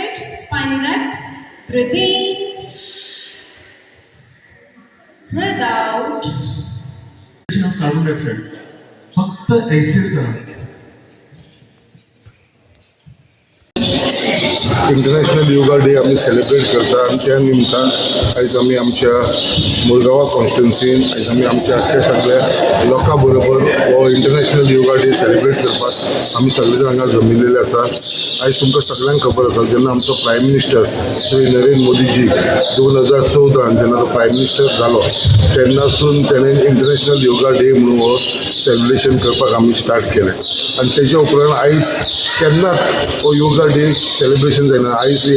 Straight, spine erect. Breathe in. Breathe out. Carbon dioxide फक्त exhale करा. International yoga day आमी celebrate करता आनी त्या निमतान आयज आमी आमच्या मुरगांवा कॉन्स्टिट्युन्सीन आयज आमी आमच्या आख्ख्या सगळ्या लोकां बरोबर हो इंटरनॅशनल योगा डे सेलिब्रेट करपाक आमी सगळे जाण हांगा जमिल्लेले आसा. आयज तुमकां सगळ्यांक खबर आसा, जेन्ना आमचो प्रायम मिनिस्टर श्री नरेंद्र मोदीजी 2014न जेन्ना तो प्रायम मिनिस्टर जालो, तेन्नासून तेणें इंटरनॅशनल योगा डे म्हणून हो सेलिब्रेशन करपाक आमी स्टार्ट केलें आनी तेच्या उपरांत आयज केन्नाच हो योगा डे सेलिब्रेशन जायना. आयज हे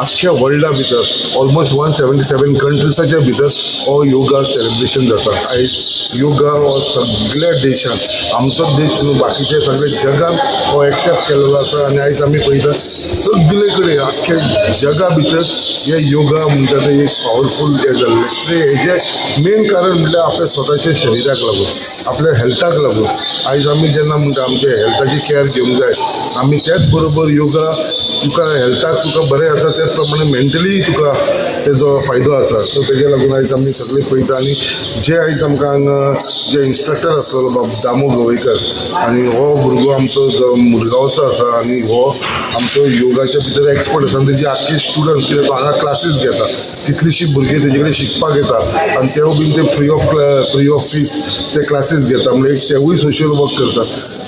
आख्ख्या वर्ल्डा भितर ऑलमोस्ट 177 कंट्रीजाच्या भितर हो योगा सेलिब्रेशन जाता. आयज योगा हो सगळ्या देशांत, आमचोच देश न्हू, बाकीचे सगळे जगान हो एक्सेप्ट केलेलो आसा आनी आयज आमी पळयता सगळे कडेन आख्ख्या जगा भितर हे योगा म्हणटा ते एक पावरफूल हें जाल्लें. ते हेजें मेन कारण म्हणल्यार आपल्या स्वताच्या शरिराक लागून, आपल्या हेल्थाक लागून. आयज आमी जेन्ना म्हणटा आमच्या हेल्थाची केअर घेवंक जाय आमी, त्याच बरोबर योगा तुका हेल्थाक तुका बरें आसा, त्याच प्रमाणे मेंटली तुका तेजो फायदो आसा. सो तेज्या लागून आयज आमी सगळे पळयता आनी जे आयज आमकां हांगा जे इन्स्ट्रक्टर आसलेलो बाब दामू गवयकर आनी हो भुरगो आमचो जो मुरगांवचो आसा आनी हो आमचो योगाच्या भितर एक्सपर्ट आसा आनी तेजी आख्खी स्टुडंट्स, कित्याक तो हांगा क्लासीस घेता, कितलीशीं भुरगीं तेजे कडेन शिकपाक येता आनी तेवूय बीन ते free of fees ते क्लासीस घेता. म्हणजे एक तेवूय सोशल वर्क करता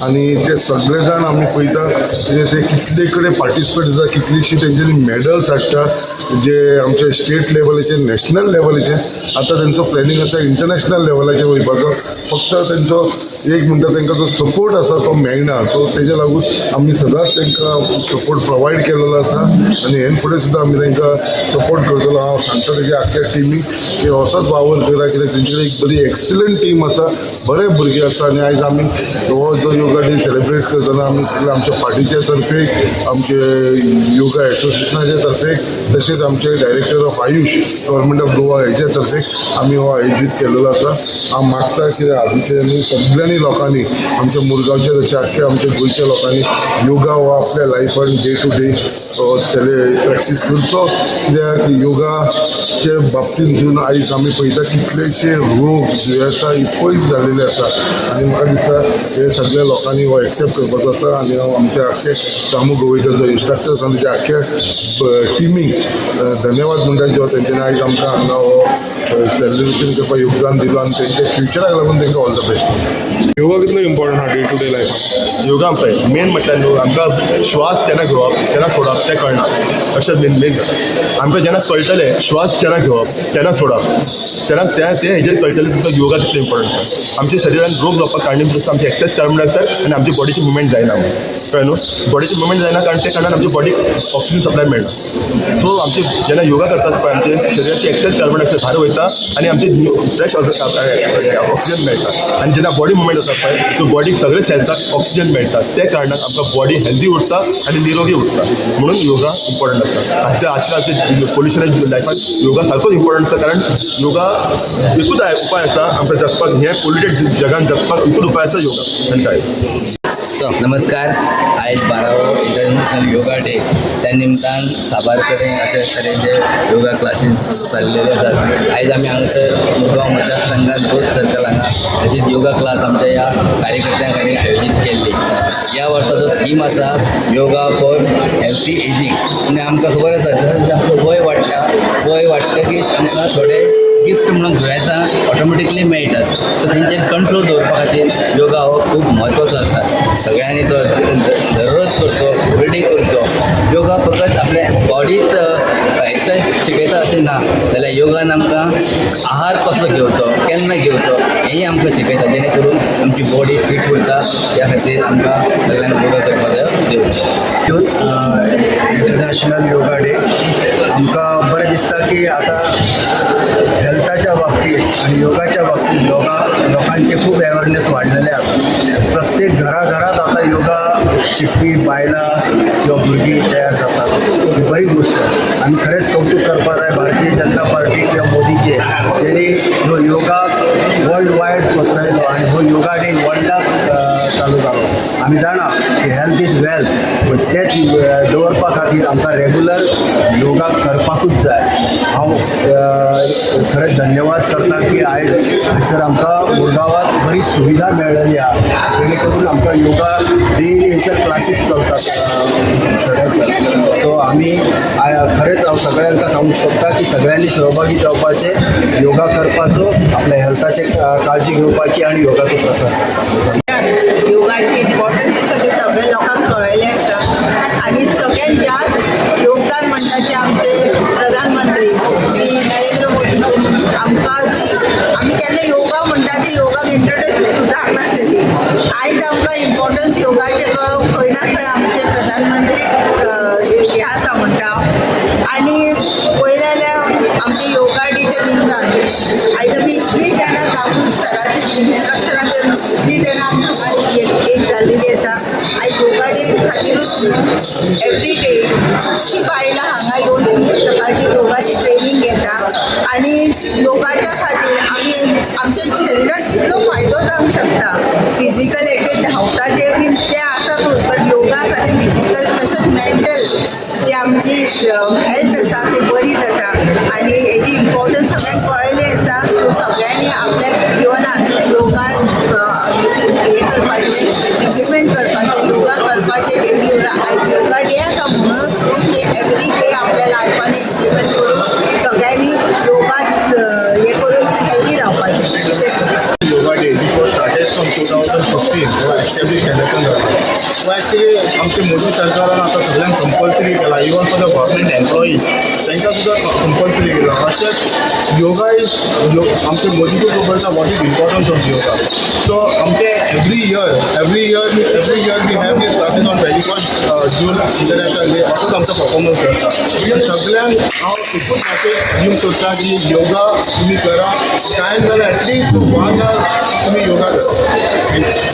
आनी ते सगळे जाण आमी पळयता कितें ते कितले कडेन पार्टिसिपेट जाता, कितलीशीं तेंच्यांनी मेडल्स हाडटा, जे आमचे स्टेट लेवलाचेर, नॅशनल लेवलाचेर. आतां तेंचो प्लॅनिंग आसा इंटरनॅशनल लेवलाचेर वयपाचो. फक्त तेंचो एक म्हणटा तेंकां जो सपोर्ट आसा तो मेळना. सो तेज्या लागून आमी सदांच तेंकां सपोर्ट प्रोवायड केलेलो आसा आनी हेन फुडें सुद्दां आमी तेंकां सपोर्ट करतलो. हांव सांगता तेज्या आख्ख्या टिमीक की असोच वावर करा, कित्याक तेंचे कडेन एक बरी एक्सलंट टीम आसा, बरे भुरगे आसा. आनी आयज आमी हो जो योगा डे सेलिब्रेट करतना आमी सगळे आमच्या पार्टीच्या तर्फे, आमचे योगा एसोसिएशनाच्या तर्फे, तशेंच आमचे director of AYUSH, Government of Goa हेच्या तर्फे आमी हो आयोजीत केलेलो आसा. हांव मागता कित्याक हातूंतल्यान सगळ्यांनी लोकांनी, आमच्या मुरगांवच्या तशें आख्ख्या आमच्या गोंयच्या लोकांनी योगा हो आपल्या लायफान डे टू डे practice करचो, कित्याक योगाचे बाबतींतसून आयज आमी पळयता कितलेशे रोग, दुयेंसां ही पयस जाल्लेली आसा. आनी म्हाका दिसता हे सगळ्या लोकांनी हो एक्सेप्ट करपाचो आसा. आनी हांव आमच्या आख्खे दामू गवयकर जो इन्स्ट्रक्टर आसा, तेच्या आख्ख्या टिमीक धन्यवाद म्हणटा, जो तेंच्यांनी आयज आमकां हांगा हो सेलिब्रेशन करपाक योगदान दिलो आनी तेंच्या फ्युचराक लागून तेंकां ऑल the best. Yoga कितलो इम्पॉर्टंट आहा डे टू डे लायफान? योगा पळय, मेन म्हटल्यार न्हू आमकां श्वास केन्ना घेवप, केन्ना सोडप तें कळना. अशें मेन मेन जाता. आमकां जेन्ना कळटलें श्वास केन्ना घेवप, केन्ना सोडप, तेन्ना ते ते हेजेर कळटलें तुमकां योगा कितलें इम्पॉर्टंट आसा. आमच्या शरिरान रोग जावपाक कारणीभूत आसा आमचे एक्सेस कार्बन डायऑक्सायड आनी आमची बॉडीची मुवमेंट जायना. कळ्ळें न्हू? बॉडीची मुवमेंट जायना कारण ते कारणान आमच्या बॉडीक ऑक्सिजन सप्लाय मेळना. सो आमचे जेन्ना योगा करतात पळय, आमचे शरिराची एक्सेस कार्बन डायऑक्सायड भायर वयता आनी आमचे फ्रेश ऑक्सिजन मेळटा. आनी जेन्ना बॉडी मुवमेंट जाता पळय, सो बॉडीक सगळे सेल्साक ऑक्सिजन मेळटा. ते कारणान आमकां बॉडी हेल्दी उरता आनी निरोगी उरता. म्हणून योगा इम्पॉर्टंट आसता. आजच्या आजकालचे पोल्युशनाच्या लायफान योगा सारकोच इम्पॉर्टंट आसा, कारण योगा एकूच उपाय आसा आमकां जगपाक. हे पोल्युटेड जगान जगपाक एकूच उपाय आसा, योगा. आनी काय? नमस्कार. आयज 12वो इंटरनॅशनल योगा डे. त्या निमतान साबार कडेन अशे तरेचे योगा क्लासीस चल्लेले आसात. आयज आमी हांगासर मुरगांव मतदारसंघात दोस सर्कल हांगा अशीच योगा क्लास आमच्या ह्या कार्यकर्त्यां खातीर आयोजीत केल्ली. ह्या वर्साचो थीम आसा योगा फॉर हेल्थी एजींग. आनी आमकां खबर आसा, जशें जशें आपलो वय वाडटा, वय वाडटकीच आमकां थोडे गिफ्ट म्हणून दुयेंसां ऑटोमॅटिकली मेळटात. सो तेंचेर कंट्रोल दवरपा खातीर योगा हो खूब म्हत्वाचो आसा. सगळ्यांनी तो दररोज करचो, एवरीडे करचो. योगा फकत आपल्या बॉडीत एक्सरसायज शिकयता अशें ना, जाल्यार योगान आमकां आहार कसलो घेवचो, केन्ना घेवचो हेंय आमकां शिकयता, जेणे करून आमची बॉडी फीट उरता. त्या खातीर आमकां सगळ्यांक योगा करपाक जाय. इंटरनॅशनल योगा डे आमकां बरें दिसता की आतां हेल्थाच्या बाबतीत आनी योगाच्या बाबतीत लोकांचे खूब अवेरनेस वाडलेले आसा. प्रत्येक घराघरात आतां योगा शिकपी बायलां किंवा भुरगीं तयार जातात, ही बरी गोश्ट. आमी खरेंच कौतूक करपाक जाय भारतीय जनता पार्टी किंवा मोदीचे, तेणी हो योगा वर्ल्ड वायड पसरायलो आनी हो योगा डे वर्ल्डाक चालू जालो. आमी जाणा की हेल्थ is wealth, पूण तेच दवरपा खातीर खातीर आमकां रेगुलर योगा करपाकूच जाय. हांव खरेंच धन्यवाद करता की आयज हयसर आमकां मुरगांवात बरी सुविधा मेळ्ळेली आहा, जेणे करून आमकां योगा डेली हयसर क्लासीस चलतात सड्याच्या. सो आमी खरेंच हांव सगळ्यांका सांगूंक सोदता की सगळ्यांनी सहभागी जावपाचें, योगा करपाचो, आपल्या हेल्थाचे काळजी घेवपाची आनी योगाचो प्रसार करपाचो. योगाची इम्पॉर्टन्स आसा ते सगळ्या लोकांक कळ्ळेलें आसा आनी सगळ्यात जास्त योगदान म्हणटा ते आमचे प्रधानमंत्री श्री नरेंद्र मोदीचे. आमकां जी आमी केन्ना योगा म्हणटा ते योगाक इंट्रोड्यूस जावंक नासलेली. आयज आमकां इम्पॉर्टन्स योगाचें खंय ना खंय आमचे प्रधानमंत्री हें आसा म्हणटा हांव. आनी पळयलें जाल्यार आमचे योगा डेच्या निमतान आयज आमी इतलीं जाणां, दामू सराचे इन्स्ट्रक्शनाचेर इतलीं जाणां आमी हांगा एक जाल्लेली आसा. आयज योगा डे खातीरूच एवरी डे खुबशीं बायलां हांगा येवन सकाळची योगाची ट्रेनींग घेता आनी योगाच्या खातीर आमी आमच्या शरिराक कितलो फायदो जावंक शकता. फिजिकल एक्टिव धांवता ते बीन ते आसातूच, बट योगा खातीर फिजिकल तशेंच मेंटल जी आमची हेल्थ आसा ती बरी जाता आनी हेजी इम्पॉर्टन्स सगळ्यांक कळ्ळेली आसा. सो सगळ्यांनी आपल्या जिवनात योगा हें करपाचें, इम्प्लिमेंट करपाचें, योगा करपाचें डेली. आयज योगा डे आसा म्हणून एवरी डे आपल्या लायफान इम्प्लिमेंट करून सगळ्यांनी योगा हें करून हेल्दी रावपाचें. Yoga Day, which was started from 2015, was established केन्नाच्यान जाला. हो एक्चुली आमचे मोदी सरकारान आतां सगळ्यांक कंपल्सरी केला, even for the government employees, तांकां सुद्दां कंपल्सरी केला. अशेंच योगा is आमचे मोदीकूय खबर आसा what is importance of yoga. So आमचे every year means every year we have these classes on 21st June, International Day. असोच आमचो परफॉर्मन्स जाता. सगळ्यांक हांव एकूच मॅसेज दिवंक सोदता की योगा तुमी करा. टायम जाल्यार एटलिस्ट वन our तुमी योगा करा. Thank you.